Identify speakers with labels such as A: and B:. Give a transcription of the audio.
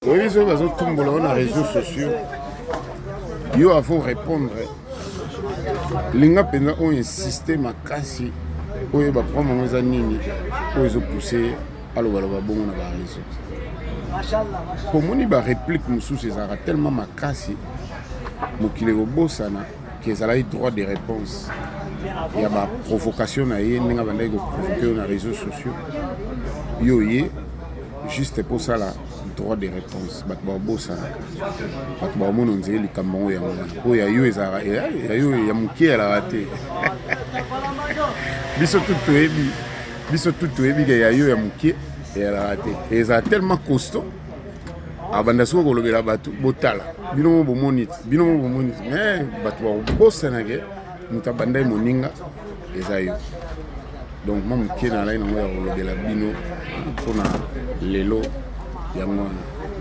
A: Oyebi, soki bazotumbola yo na réseaux sociaux, yo avant répondre, linga mpenza oyo insiste makasi, oyo baproblème yango eza nini, oyo ezopousse alobaloba bongo na baréseau. Pomoni baréplique mosusu ezalaka tellement makasi, mokili ekobosana ke ezalaki droit de réponse ya baprovocation na ye, ndenge abandaki koprovoke yo na réseaux sociaux. Yo ye juste mposala droit de réponse, bato babosana, bato bakomona nzela likambo yango. Yango wana mpo ya yo ezalaka ya yo ya moke, ezalaka te. Biso tu toyebi, biso tu toyebi ke ya yo ya moke ezalaka te, ezala tellement costaud. Abanda soki kolobela bato, botala bino mo bomoni te, bino mo bomoni te, mais bato bakobosana ke moto abandai moninga eza yo. Donc mwa moke nalai nango ya kolobela bino mpona lelo, yango wana.